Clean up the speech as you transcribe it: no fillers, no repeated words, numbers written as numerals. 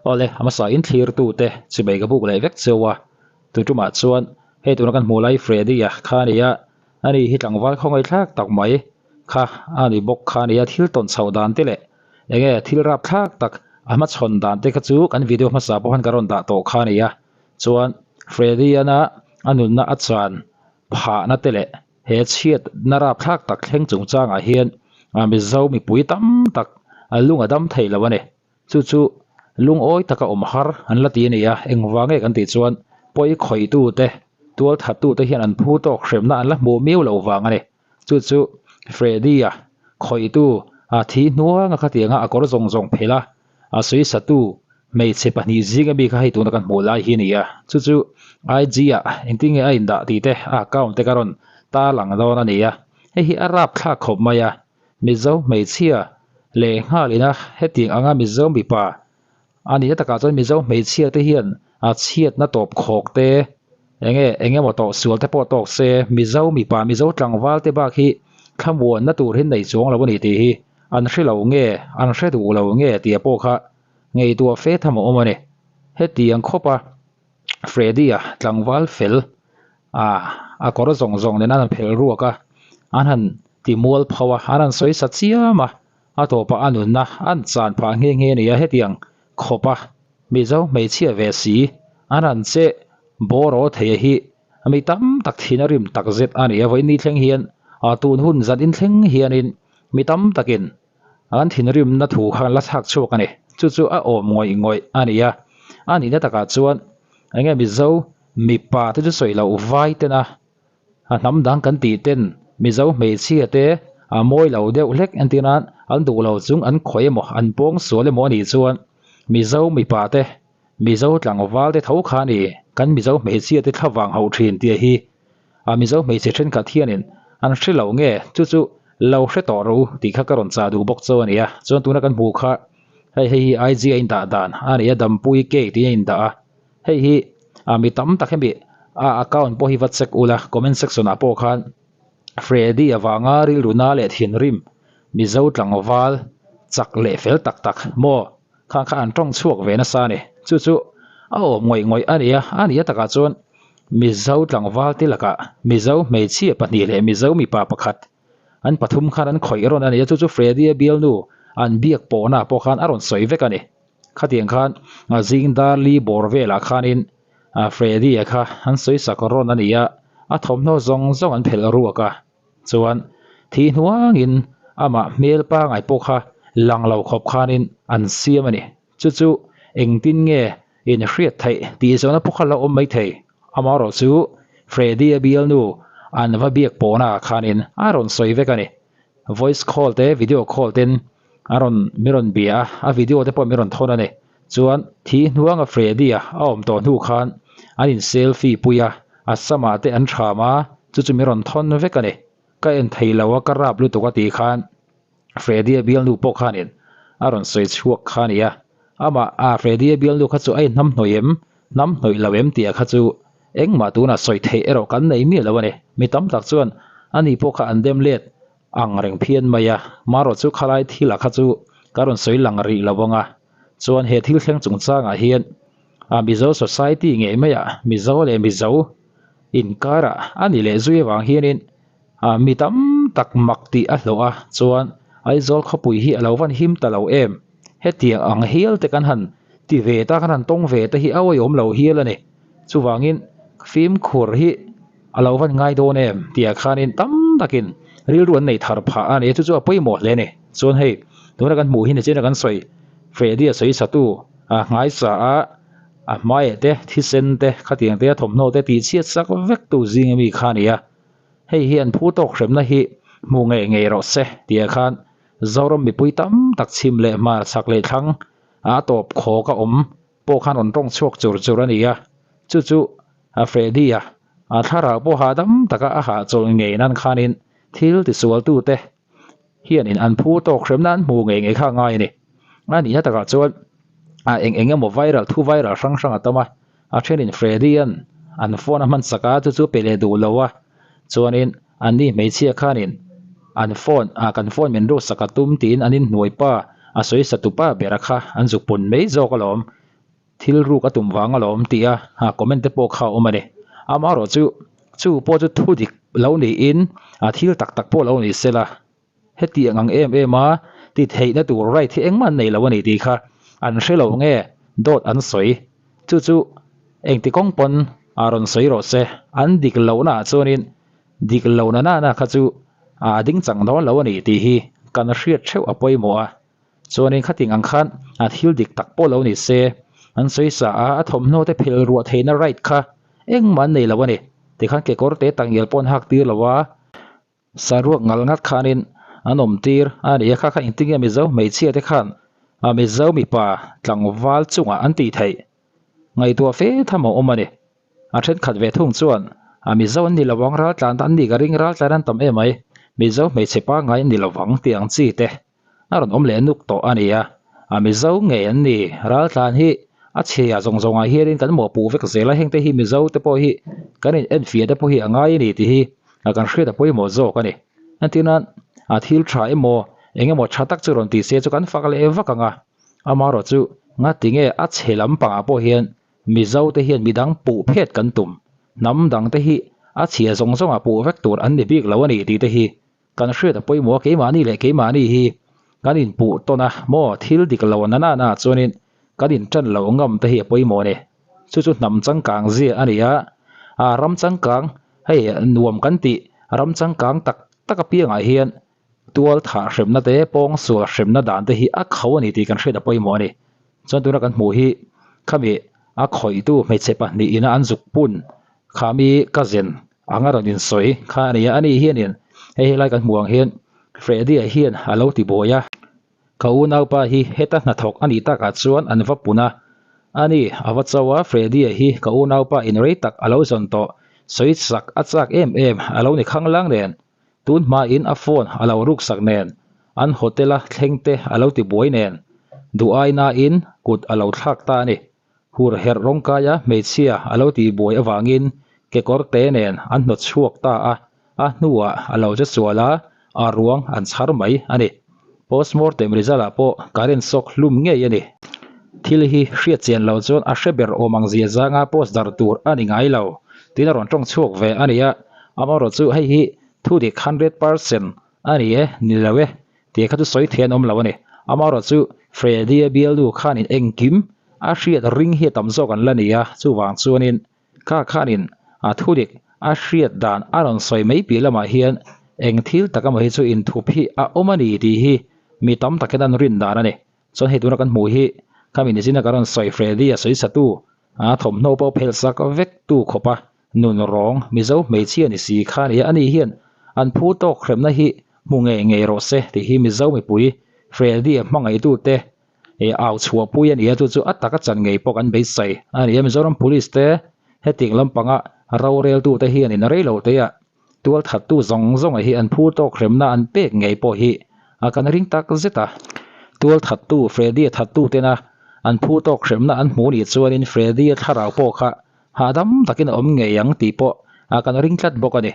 Awle, a hmasa in thlirtu te chimei ka buk leh vek cheu a, tu tumah chuan hei tuna kan hmuh lai Freddy-a kha a ni a, ani hi tlangval khawngaihthlak tak mai kha a ni bawk kha a ni a, thil tawn chhoh dan te leh enge thil rapthlak tak a hmachhawn dan te kha chu kan video hmasa pawh khan ka rawn dah tawh kha a ni a, chuan Freddy-ana a nunna a chan phahna te leh He chhiatna rapthlak tak thleng chungchangah hian Mizo mipui tam tak lung a dam thei lo a ni. Chu chu lungawi taka awm har an la ti a ni a, engvang nge kan tih chuan pawi khawihtute, tualthattute hian an phu tawk hremna an la hmuh miau loh vang a ni. Chu chu Freddy-a khawihtu thi hnuanga khatianga a kawr zawng zawng phelh a, A sawisatu hmeichhe pahnih zing ami kha hei tuna kan hmuh lai hi a ni a, chu chu IG ah engtin nge a indah tih te a account te ka rawn tarlang dawn a ni a, hei hi a rapthlak khawp mai a, Mizo hmeichhia leh nghal ina hetiang anga Mizo mipa a nihna takah chuan Mizo hmeichhia te hian a chhiatna tawp khawk te enge engemaw tawh sual te pawh tawk se Mizo mipa Mizo tlangval te bak hi thlamuanna tur hi nei chuang lo a ni tih hi An hre lo nge, an hre duh lo nge tia pawh kha ngaihtuah fe tham a awm a ni. Hetiang khawpa Freddy-a tlangval fel a a kawr zawng zawng nen an han phel ruak a, an han ti mual pho a, an han sawi sa chiam a, a tawpah a nunna an chan phah nghe nghe a ni a, hetiang khawpa Mizo hmeichhia ve si an han che bawr aw thei a hi mi tam tak thin a rim tak zet a ni a, vawiin ni thleng hian tun hun zan inthleng hianin Mi tam takin an thinrimna thu kha an la thlak chhuak a ni. Chu chu a awm ngawih ngawih a ni a. A nihna takah chuan enge Mizo mipa te chu sawi loh vai tena a hnam dang kan tih ten Mizo hmeichhia te a mawi lo deuh hlek entir nan an duh lo chung an khawih emaw an pawng sual emaw a nih chuan Mizo mipa te Mizo tlangval te tho kha a ni kan Mizo hmeichhia te thlavang hauh thin tih hi A Mizo hmeichhe thenkhat hianin an hre lo nge chu chu lo hre tawh rawh u tih kha ka rawn chah duh bawk chu a ni a. Chuan tuna kan hmuh kha hei hei hi IG a indah dan a ni a, Dampui cake tiin a indah a. Hei hi a mi tam tak hemi a account pawh hi va check ula comment section ah pawh khan Freddy avanga rilru na leh thinrim Mizo tlangval chak leh fel tak tak maw kha kha an tawng chhuak ve nasa a ni. Chu chu a awm ngawih ngawih a ni a, a ni a takah chuan Mizo tlangval te lakah Mizo hmeichhia pahnih leh Mizo mipa pakhat an pathum khan an khawih rawn a ni a, chu chu Freddy-a bialnu an biak pawhna pawh khan a rawn sawi vek a ni. Khatiang khan zing dar li bawr velah khanin Freddy-a kha an sawi sak rawn a ni a, a thawmhnaw zawng zawng an phelh ruak a, chuan thih hnuangin amah hmel pangai pawh kha lang lo khawp khanin an siam a ni. Chu chu engtin nge in hriat theih tih zawhna pawh kha la awm mai thei. Amaherawh chu Freddy-a bialnu an va biak pawhna ah khanin a rawn sawi vek a ni. Voice call te video call ten a rawn mi rawn bia a, a video te pawh mi rawn thawn a ni. Chuan thi hnuanga Freddy-a a awm tawh hnu khan an in selfie pui a, a samah te an thram a, chu chu mi rawn thawn vek a ni. Ka en thei lo a, ka rap lutuk a tih khan Freddy-a bialnu pawh khanin a rawn sawi chhuak kha a ni a, amah a Freddy-a bialnu kha chu a inhnam hnawih em, hnam hnawih lo em tih ah kha chu engmah tunah sawi theih erawh kan nei miah lo a ni. Mi tam tak chuan ani pawh kha an dem let ang reng phian mai a, marawh chu khalai thil ah kha chu ka rawn sawi lang rih lo ang a, chuan he thil thleng chungchangah hian a Mizo society ngei maiah Mizo leh Mizo inkarah a ni leh zui avang hianin Ah mi tam tak mak tih a hlawh a, chuan Aizawl khawpui hi a lo van him ta lo em? Hetiang ang hial te kan han ti ve ta, kan han tawng ve te hi a awihawm lo hial a ni. Chuvangin fimkhur hi a lo van ngai dawn em? Tih ah khanin tam takin rilru an nei thar phah a ni, chu chu a pawimawh hle a ni. Chuan hei tuna kan hmuh hi nichina kan sawi Freddy a sawi satu a nghaisa a, a hmaiah te thisen te khatiang te a thawmhnaw te tih chhiat sak vek tu zing ami kha a ni a. Hei hi an phu tawk hremna hi hmu ngei ngei rawh se tih khan Zoram mipui tam tak chhim leh hmar chhak leh thlang a tawp khawk a awm pawh khan rawn tawng chhuak chur chur a ni a, chu chu Freddy-a a thlarau pawh hahdam taka a hahchawlh ngei nan khanin thil tisualtute hianin an phu tawk hremna an hmu ngei ngei kha a ngai a ni. A nihna takah chuan a eng eng emaw viral thu viral hrang hrang a tam a, a thenin Freddy-a'n an phone a hman sak a, chu chu pe leh duh lo a, chuanin anni hmeichhia khanin an phone ah kan phone min ruksak a tum tiin an inhnuai pa a sawi sa tupa bera kha an zuk pun mai zawk alawm. Thil ruk a tum vang alawm tih a comment te pawh kha a awm a ni. Amaherawh chu chu pawh chu thu dik lo niin a thil tak tak pawh lo ni sela hetiang ang em em a ti theihna tur right hi engmah an nei lo a ni tih kha an hre lo nge dawt an sawi. Chu chu engti kawng pawn a rawn sawi rawh se an dik lohna ah chuanin dik lohna nana kha chu a ding chang dawn lo a ni tih hi kan hriat theuh a pawimawh a. Chuanin khating ang khan a thil dik tak pawh lo ni se, an sawi sa a, a thawmhnaw te phel ruah theihna right kha engmah an nei lo a ni. Tikhan kekawr te takngial pawh an hak tir lo a, saruak ngal ngat khanin an awm tir a ni a, kha kha engtin nge Mizo hmeichhia te khan a Mizo mipa tlangval chungah an tih theih ngaihtuah fe tham a awm a ni. A thenkhat ve thung chuan a Mizo an ni lo ang, raltlan an nih ka ring, raltlan an tam em mai, Mizo hmeichhe pangngai an ni lo vang tih ang chi te. A rawn awm leh nuk tawh a ni a, a Mizo ngei an ni. Raltlan hi a chhia zawng zawngah hianin kan mawhpuh vek zel a, hengte hi Mizo te pawh hi kan in enfiah te pawh hi a ngai a ni tih hi kan hriat a pawimawh zawk a ni. Entirna a thil tha emaw eng emaw tha tak chu rawn ti se chu kan fak leh vak ang a, amaherawh chu ngati nge a chhe lampangah pawh hian Mizo te hian midang puh phet kan tum, hnam dang te hi a chhia zawng zawngah puh vek tur an ni bik lo a ni tih te hi Kan hriat a pawimawh a, keimahni leh keimahni hi kan inpuh tawn a maw? Thil dik lo na na na chuanin kan intan lo ngam te hi a pawimawh a ni. Chu chu hnam changkang zia a ni a, a ram changkang hei nuam kan tih ram changkang tak tak apiangah hian tual thah hremna te pawngsual hremna dan te hi a kho a ni tih kan hriat a pawimawh a ni. Chuan tuna kan hmuh hi khami a khawihtu hmeichhe pahnih ina an zuk pun Khami cousin anga rawn insawi kha a ni a, ani hianin hei helai kan hmuh ang hian Freddy-a hian a lo ti buai a, ka unaupa hi heta hnathawk a nih takah chuan an va pun a, ani a va cho a, Freddy-a hi ka unaupa in rei tak a lo zawn tawh, sawi chak a chak em em a lo ni khanglang nen, tun hmain a phone a lo ruksak nen, an hotel-a thleng te a lo ti buai nen, duh ainain kut a lo thlak ta a ni. Hur herh rawngkaia hmeichhia a lo tih buai avangin kekawr te nen an hnawt chhuak ta a, a hnuah a lo che sual a, a ruang an chhar mai a ni. Postmortem result ah pawh current shock hlum ngei a ni. Thil hi hriat chian loh chuan a hre ber awm ang zia zanga post darh tur a ni ngai lo tiin a rawn tawng chhuak ve a ni a, amaherawh chu hei hi thudik 100% a ni e, ni lo e. Tih kha chu sawi thei an awm lo a ni. Amaherawh chu Freddy-a bialnu khanin engkim a hriat ring hi a tam zawk an la ni a, chuvang chuanin kha khanin a thudik a hriat dan a rawn sawi mai piah lamah hian eng thil tak emaw hi chu inthup hi a awm a ni tih hi mi tam takin an rin dan a ni. Chuan hei tuna kan hmuh hi khami nichina ka rawn sawi Freddy-a sawi satu a thawmhnaw pawh phelh sak vek tu khawp a Nun rawng Mizo hmeichhia ni si kha nia ani hian an phu tawk hremna hi hmu ngei ngei rawh se tih hi Mizo mipui Freddy-a hmangaihtute eh au chhuahpui a ni a, chu chu a taka chan ngei pawh kan beisei a ni a. Mizoram Police te hetiang lampanga roreltute hianin rei lo teah tualthattu zawng zawnga hi an phu tawk hremna an pek ngei pawh hi a kan ring tak zet a. Tualthattu Freddy-a thattutena an phu tawk hremna an hmu nih chuanin Freddy-a thlarau pawh kha Hahdam takin a awm ngei ang tih pawh kan ring tlat bawk a ni.